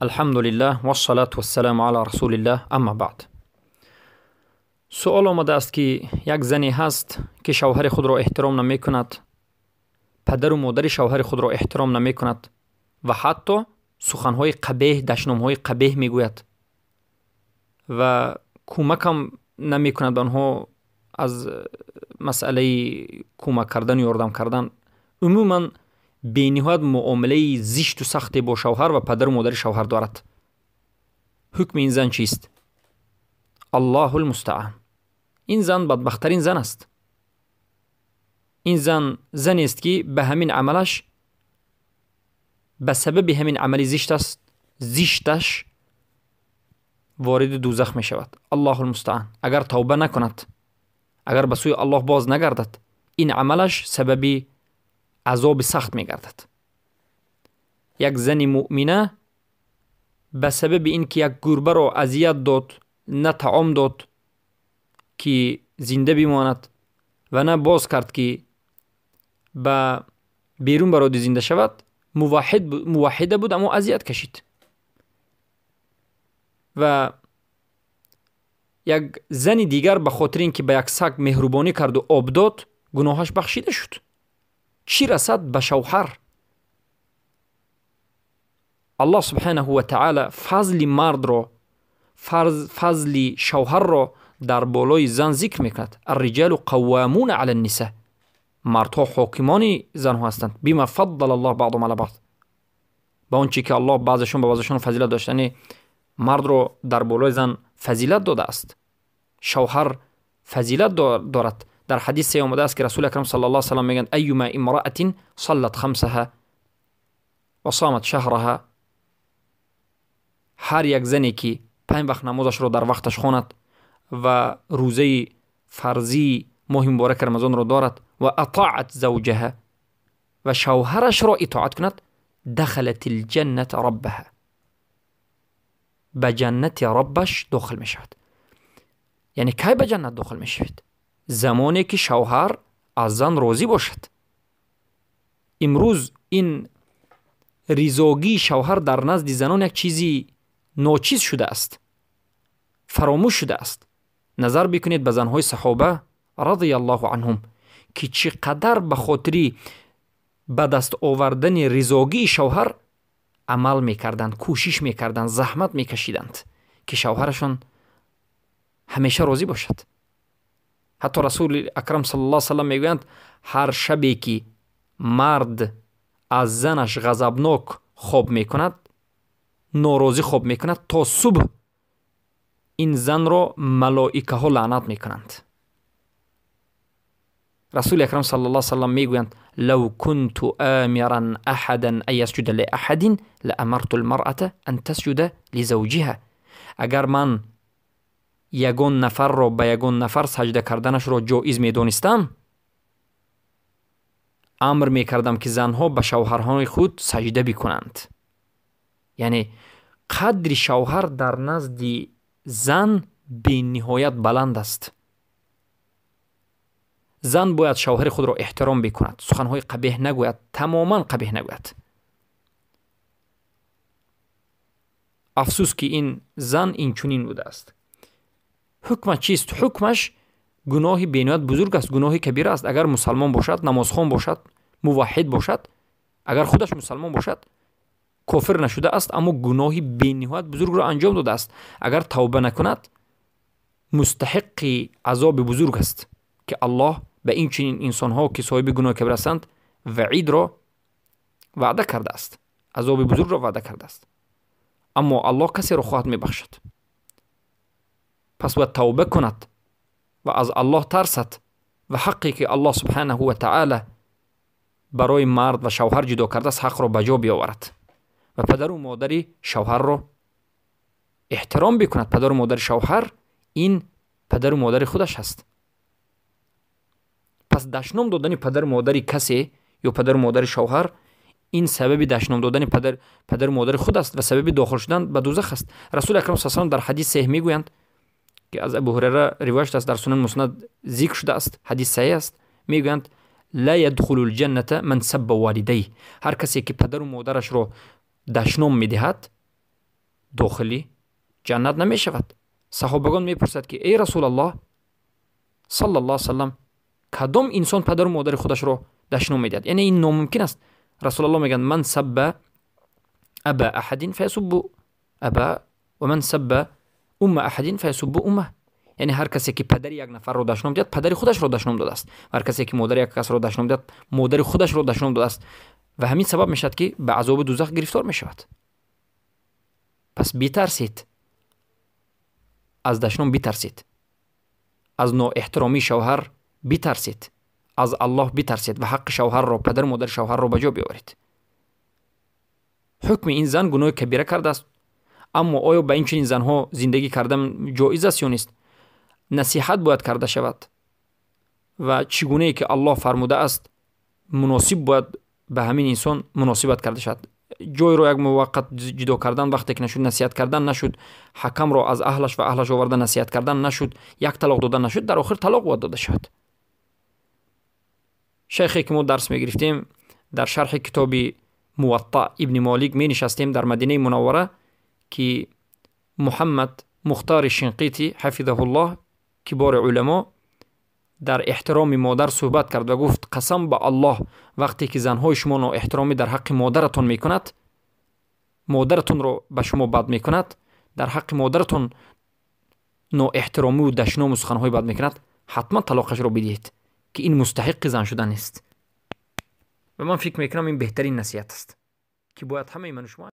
Алҳамдулиллаҳ вассалату вассаламу ала расулиллаҳ, амма баъд. Суол омадааст, ки як зане ҳаст, ки шавҳари худро эҳтиром намекунад, падару модари шавҳари худро эҳтиром намекунад ва ҳатто суханҳои қабеҳ, дашномҳои қабеҳ мегӯяд ва кӯмакам намекунад ба онҳо аз масъалаи кӯмак кардану ёрдам кардан. Умуман бениҳоят муомилаи зишту сахте бо шавҳар ва падару модари шавҳар дорад. Ҳукми ин зан чист? Аллоҳу лмустаан. Ин зан бадбахттарин зан аст. Ин зан занест, ки ба ҳамин амалаш, ба сабаби ҳамин амали зишташ вориди дӯзах мешавад. Аллоҳу лмустаан. Агар тавба накунад, агар ба сӯи Аллоҳ боз нагардад, ин амалаш сабаби азоби сахт мегардад. Як зани муъмина ба сабаби ин ки як гурбаро азият дод, на таом дод, ки зинда бимонад, ва на боз кард, ки ба берун бароди зинда шавад, муваҳҳида буд, аммо азият кашид. Ва як зани дигар ба хотири ин ки ба як саг меҳрубонӣ карду об дод, гуноҳаш бахшида шуд. Чӣ расад ба шавҳар? Аллоҳ субҳанаҳу ва таъала фазли мардро, фазли шавҳарро дар болои зан зикр мекунад. Арриҷалу қаввамуна ала нниса. Мардҳо ҳокимони занҳо ҳастанд. Бима фаддала Аллоҳ баъдум ала баъд. Ба он чӣ ки Аллоҳ баъзешон ба баъзешон фазилат дошт, яъне мардро дар болои зан фазилат додааст. Шавҳар фазилат дорад. Дар ҳадисе омадааст, ки Расули Акрам саллаллоҳу алайҳи васаллам мегӯянд: айюма имраатин саллат хамсаҳа ва сомат шаҳраҳа. Ҳар як зане ки 5 вақт намозашро дар вақташ хонад ва рӯзаи фарзии моҳи мубораки Рамазонро дорад ва атоат завҷаҳа ва шавҳарашро итоат кунад, дахалат лҷанната раббаҳа, ба ҷаннати Роббаш дохил мешавад. Яъне кай ба ҷаннат дохил мешавед? Замоне ки шавҳар аз зан розӣ бошад. Имрӯз ин ризогии шавҳар дар назди занон як чизи ночиз шудааст, фаромӯш шудааст. Назар бикунед ба занҳои саҳоба радиаллоҳу анҳум, ки чӣ қадар ба хотири ба даст овардани ризогии шавҳар амал мекарданд, кӯшиш мекарданд, заҳмат мекашиданд, ки шавҳарашон ҳамеша розӣ бошад. Ҳатто Расули Акрам саллаллоҳу алайҳи васаллам мегӯянд: ҳар шабе ки мард аз занаш ғазабнок хоб мекунад, норозӣ хоб мекунад, то субҳ ин занро малоикаҳо лаънат мекунанд. Расули Акрам саллаллоҳу алайҳи васаллам мегӯянд: лав кунту амиран аҳадан ан ясҷуда лиаҳадин лаамарту лмаръата ан тасҷуда лизавҷиҳа. Агар ман ягон нафарро ба ягон нафар саҷда карданашро ҷоиз медонистам, амр мекардам, ки занҳо ба шавҳарҳои худ саҷда бикунанд. Яъне қадри шавҳар дар назди зан бениҳоят баланд аст. Зан бояд шавҳари худро эҳтиром бикунад, суханҳои қабеҳ нагӯяд, тамоман қабеҳ нагӯяд. Афсӯс, ки ин зан инчунин будааст. Ҳукмаш чист? Ҳукмаш гуноҳи бениҳоят бузург аст, гуноҳи кабира аст. Агар мусалмон бошад, намозхон бошад, муваҳҳид бошад, агар худаш мусалмон бошад, кофир нашудааст, аммо гуноҳи бениҳоят бузургро анҷом додааст. Агар тавба накунад, мустаҳиқи азоби бузург аст, ки Аллоҳ ба ин чунин инсонҳо, ки соҳиби гуноҳи кабир ҳастанд, ваъидро ваъда кардааст, азоби бузургро ваъда кардааст. Аммо Аллоҳ касеро хоҳад мебахшад. Пас бояд тавба кунад ва аз Аллоҳ тарсад ва ҳаққе ки Аллоҳ субҳанаҳу ва таъала барои мард ва шавҳар ҷудо кардааст, ҳақро ба ҷо биёварад ва падару модари шавҳарро эҳтиром бикунад. Падару модари шавҳар ин падару модари худаш ҳаст. Пас дашном додани падару модари касе ё падару модари шавҳар ин сабаби дашном додани падару модари худ аст ва сабаби дохил шудан ба дӯзах аст. Расули Акрам саллаллоҳу алайҳи васаллам дар ҳадис саҳеҳ мегӯянд, ки аз Абу Ҳурайра ривоят шудааст, дар Сунан Муснад зикр шудааст, ҳадис саҳеҳ аст, мегӯянд: ла ядхулу лҷанната ман сабба валидайҳ. Ҳар касе ки падару модарашро дашном медиҳад, Дохили ҷаннат намешавад. Саҳобагон мепурсад, ки эй Расулаллоҳ саллаллоҳу саллам, кадом инсон падару модари худашро дашном медиҳад? Яъне ин номумкин аст. Расулаллоҳ мегӯянд: ман сабба аба аҳадин фаясуббу аба ва ман сабба умма аҳадин фаясуббу умма. Яъне ҳар касе ки падари як нафарро дашном диҳад, падари худашро дашном додааст. Ҳар касе ки модари як касро дашном диҳад, модари худашро дашном додааст. Ва ҳамин сабаб мешавад, ки ба азоби дузах гирифтор мешавад. Пас битарсед аз дашном, битарсед аз ноэҳтиромии шавҳар, битарсед аз Аллоҳ, битарсед ва ҳаққи шавҳарро, падару модари шавҳарро ба ҷо биёред. Ҳукми ин зан гуноҳи кабира кардааст. Аммо оё ба ин чунин занҳо зиндагӣ кардан ҷоиз аст ё нест? Насиҳат бояд карда шавад ва чӣ гунае ки Аллоҳ фармудааст, муносиб бояд ба ҳамин инсон муносибат карда шавад. Ҷойро як муваққат ҷудо кардан, вақте ки нашуд, насиҳат кардан нашуд, ҳакамро аз аҳлаш ва аҳлаш оварда насиҳат кардан нашуд, як талоқ додан нашуд, дар охир талоқ бояд дода шавад. Шайхе ки мо дарс мегирифтем, дар шарҳи китоби Муватта Ибни Молик менишастем дар Мадинаи Мунаввара, ки Муҳаммад Мухтари Шинқитӣ ҳафизаҳуллоҳ, кибори уламо, дар эҳтироми модар суҳбат кард ва гуфт: қасам ба Аллоҳ, вақте ки занҳои шумо ноэҳтиромӣ дар ҳаққи модаратон мекунад, модаратонро ба шумо бад мекунад, дар ҳаққи модаратон ноэҳтиромиву дашному суханҳои бад мекунад, ҳатман талоқашро бидиҳед, ки ин мустаҳиқи зан шудан нест. Ва ман фикр мекунам, ин беҳтарин насиҳат аст, ки бояд ҳамаи ману шумо